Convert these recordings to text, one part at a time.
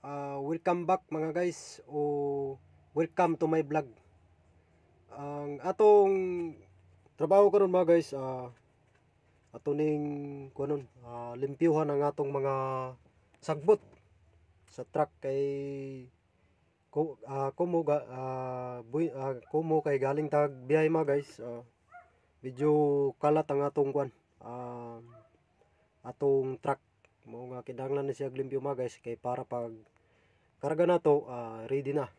Welcome back, mga guys, o welcome to my vlog. Ang atong trabaho karon, mga guys, ato ning kuanon, limpyuhan ang atong mga sagbot sa truck kay ko kumo ga buy, kumo kay galing tag biyahe, mga guys. Medyo kalat ang atong kuan, atong truck mao nga kinahanglan ni siya limpyo, mga guys, kay para pag karga nato, ready na.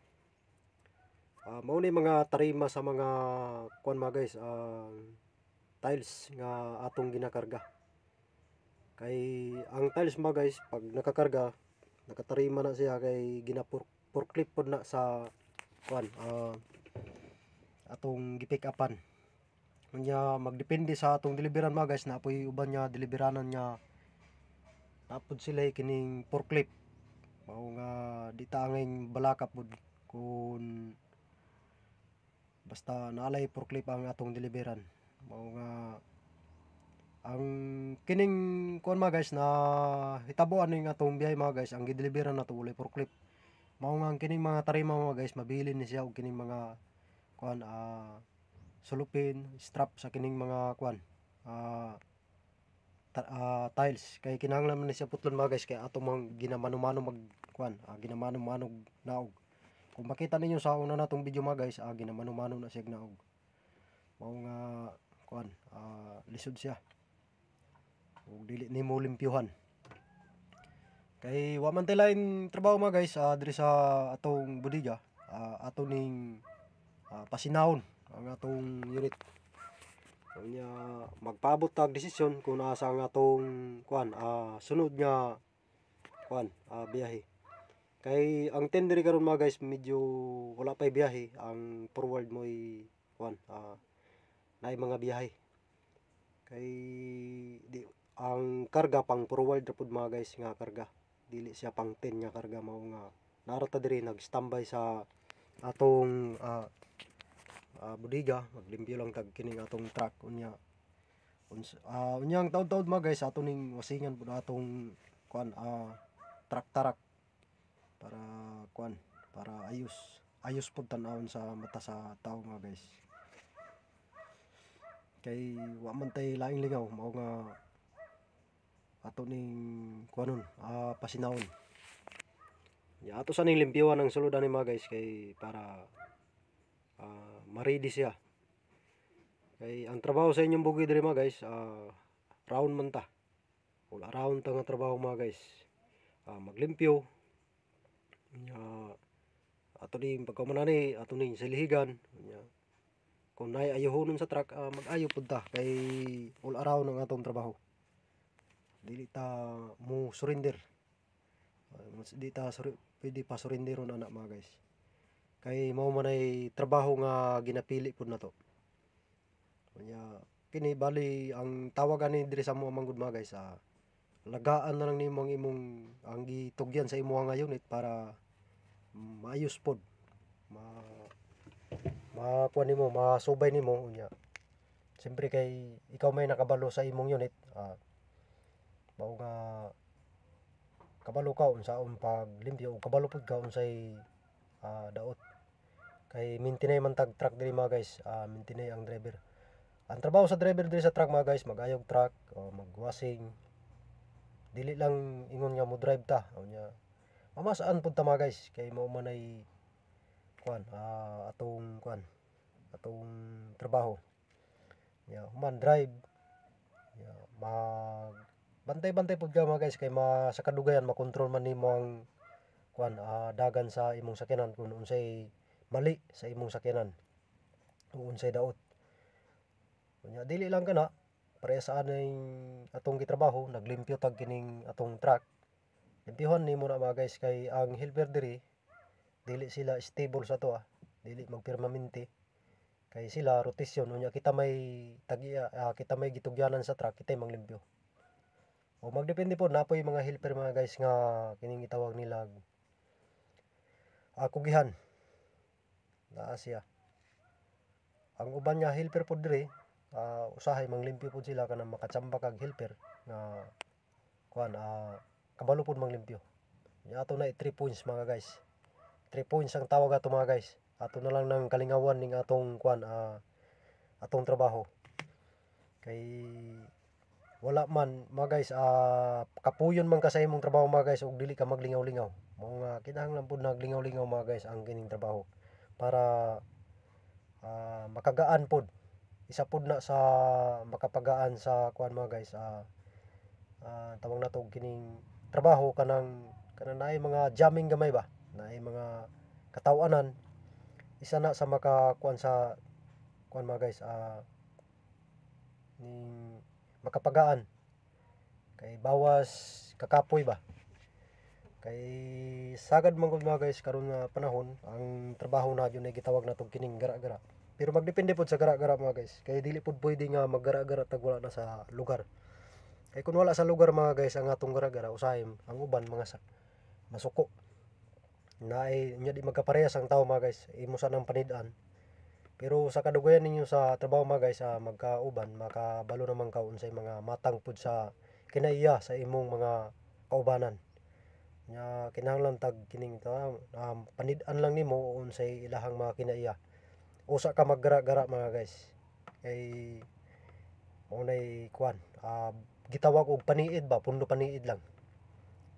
Mao ni mga tarima sa mga kuan, mga guys, tiles nga atong ginakarga. Kay ang tiles, mga guys, pag nakakarga, nakatarima na siya kay gina forklift pod na sa kuan, atong gi-pick upan. Unya magdepende sa atong deliveran, mga guys, naa poy uban nga deliveranan nga napod sila kining forklift. Mao nga di ta angay balaka pod kung basta naalay forklift ang atong deliveran. Mao nga ang kining kuan, mga guys, na hitabuan ning atong biyahe, mga guys, ang gideliveran nato walay forklift. Mao nga ang kining mga tarima, mga guys, mabilin ni siya og kining mga kuan, sulupin, strap sa kining mga kuan, tiles kay kinahanglan man ni siya putlon, mga guys, kay ato mang ginamano-mano mag kuan, ginamano-mano naog. Kung makita ninyo sa una natong video, mga guys, ginamano-mano na siya naog. Mao nga kuan, lisod siya ug dili nimo limpyuhan. Kay wa man tay lain trabaho, mga guys, diri sa atong bodega, ato ning pasinahon ang atong unit. Unya magpaabot tag desisyon kung asa ang atong kuan, sunod nga kuan, biyahe. Kay ang 10 diri karon, mga guys, medyo wala pay biyahe, ang forward mo'y kuan, naay mga biyahe. Kay di ang karga pang forward ra pud, mga guys, nga karga. Dili siya pang 10 nga karga, mao nga naa ra ta diri nag-standby sa atong bodega, maglimpyo lang tag kining atong truck. Unya unya ang taod-taod, mga guys, ato ning wasingan pud atong kuan, truck tarak para kuan, para ayos ayos pud tan-awon sa mata sa tao, mga guys. Kay wa man tay laing lingaw, mao nga ato ning kuanon, pasinahon. Ya, ato sa ning limpyuhan ang sulod ani, mga guys, kay para ma-ready siya. Kay ang trabaho sa inyong bugi diri, mga guys, round man ta. All around ta nga trabaho, mga guys. Maglimpyo. Nya ato ning pagkahuman ani, ato ning silhigan. Nya kung naay ayohonon sa truck, mag-ayo pud ta kay all around ang atong trabaho. Dili ta mo surrender. Di ta pwede pa surrenderon ana, mga guys. Kay mao man ay trabaho nga ginapili pud nato. Unya kini bali ang tawag ani diri sa amo man gud, mga guys, lagaan na lang nimo ang imong ang gitugyan sa imo nga unit para maayos pod. Ma makuha nimo, masubay nimo. Unya siyempre kay ikaw may nakabalo sa imong unit, mao nga kabalo ka unsaon paglimpyo ug kabalo pud ka unsay daot. Kay maintain man tag truck diri, mga guys, maintain ang driver. Ang trabaho sa driver diri sa truck, mga guys, mag-ayog truck o magwasing. Dili lang ingon nga mo drive ta. Unya mamasaan pud ta, mga guys, kay mao man ay kuan, atong kuan, atong trabaho. Ya, human drive. Ya, mag bantay-bantay pud ka, mga guys, kay ma sa kadugayan makontrol man nimo ang kuan, dagan sa imong sakyanan, kung unsay mali sa imong sakyanan ug unsay daot. Unya dili lang kana, pareha sa aning atong gitrabaho, naglimpyo tag kining atong truck. Limpyuhan nimo na, mga guys, kay ang helper diri dili sila stable sa ato, dili magpermanente. Kay sila rotasyon, unya kita may tag-iya, kita may gitugyanan sa truck, kitay manglimpyo. O magdepende po, napoy mga helper, mga guys, nga kining gitawag nila kugihan. Naa siya. Ang uban nga helper pod diri, usahay manglimpyo pod sila kanang makatsamba kag helper nga kuan, kabalo pod manglimpyo. Nya ato na 3 points, mga guys. 3 points ang tawag ato, mga guys. Ato na lang ng kalingawan ning atong kuan, atong trabaho. Kay wala man, mga guys, kapuyon man ka sa imong trabaho, mga guys, ug dili ka maglingaw-lingaw. Mao nga kinahanglan pud naglingaw-lingaw, mga guys, ang kining trabaho para makagaan pod. Isa pod na sa makapagaan sa kuan, mga guys, tawag nato kining trabaho kanang kanang naay mga jamming gamay ba, naay mga kataw-anan, isa na sa makakuan sa kuan, mga guys, ning makapagaan kay bawas kakapoy ba. Kay sagad man gud, mga guys, karon nga panahon ang trabaho na jud ay gitawag natong kining gara-gara, pero magdepende pod sa gara-gara, mga guys, kay dili pod pwede nga maggara-gara tag wala na sa lugar. Kay kun wala sa lugar, mga guys, ang atong gara-gara, usahay ang uban mga sa masuko naay nya. Di magkaparehas ang tao, mga guys, imo sa nang panid-an. Pero sa kadugayan ninyo sa trabaho, mga guys, magkauban, makabalo naman ka unsay mga matang pud sa kinaiya sa imong mga kaubanan. Nya kinahanglan tag kining panid-an lang nimo unsay ilahang mga kinaiya. Usa ka maggara-gara, mga guys. Kay mao nay kuan, gitawag og paniid ba, pundo paniid lang.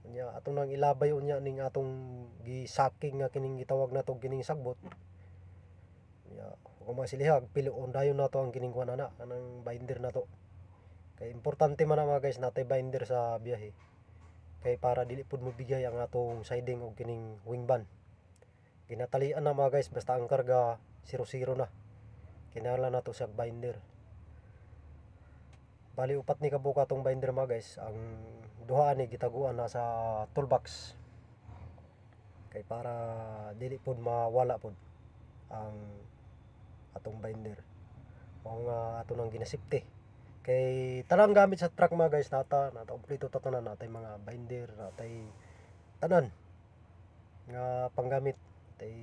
Nya ato nang ilabay unya ning atong gisaking nga kining gitawag nato kining sagbot. Nya kung masilihag piloon dayon nato ang kining kuan ana, kanang binder nato. Kay importante man na, mga guys, natay binder sa biyahe. Kay para dili pud mobigay ang atong siding og kining wing band. Ginatalian na, mga guys, basta ang karga 0-0 na. Kinahanglan nato sa binder. Bali upat ni kabuok atong binder, mga guys. Ang duha ani gitaguan na sa toolbox. Kay para dili pud mawala pud ang atong binder. Mao nga ato nang ginasipte. Kay tanang gamit sa truck, mga guys, nata nata kompleto ta tanan, natay mga binder, natay tanan nga panggamit. Tay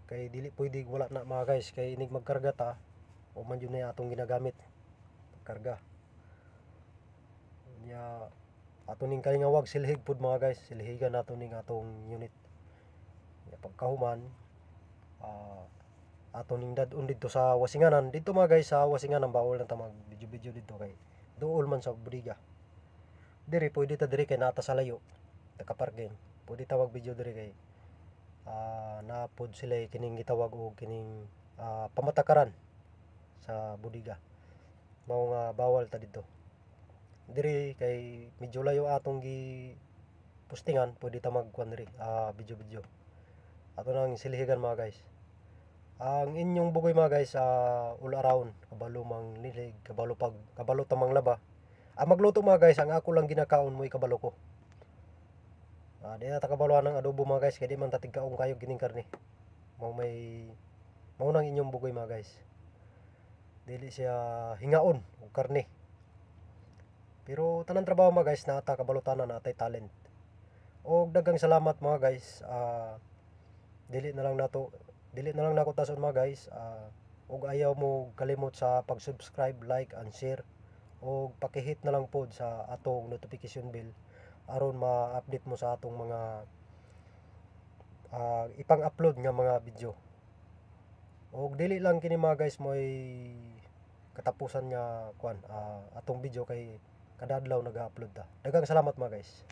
kay dili pwede wala na, mga guys, kay inig magkarga ta o man jud na atong ginagamit pagkarga. Nya ato ning kalingawag silhig pud, mga guys, silhigan nato ning atong unit. Nya pagkahuman, ato ning dad-on didto sa wasinganan didto, mga guys. Sa wasinganan bawol na ta mag video video didto kay duol man sa bodega. Diri pwede ta diri kay nata sa layo nakaparking, pwede ta mag video diri kay naa pod sila kining gitawag og kining pamatakaran sa bodega. Mao nga bawal ta didto. Diri kay medyo layo atong gi postingan, pwede ta magkuan diri, video video. Ato nang silhigan, mga guys, ang inyong bugoy, mga guys, all around, kabalo mang nilig, kabalo pag kabalo ta manglaba. Ang magluto, mga guys, ang ako lang ginakaon mo'y kabalo ko. Di na ta kabalo ng adobo, mga guys, kay di man ta tigkaon kayo kining karne. Mao may mao nang inyong bugoy, mga guys. Dili siya hingaon og karne. Pero tanan trabaho, mga guys, naata kabalutanan, natay talent. Og daghang salamat, mga guys. Dili na lang nato dili na lang nako tason, mga guys. Ug ayaw mo kalimot sa pag-subscribe, like and share og paki-hit na lang pod sa atong notification bell aron ma-update mo sa atong mga ipang-upload nga mga video. Og dili lang kini, mga guys, mo'y katapusan nga kuan, atong video kay kada adlaw nag-upload ta. Daghang salamat, mga guys.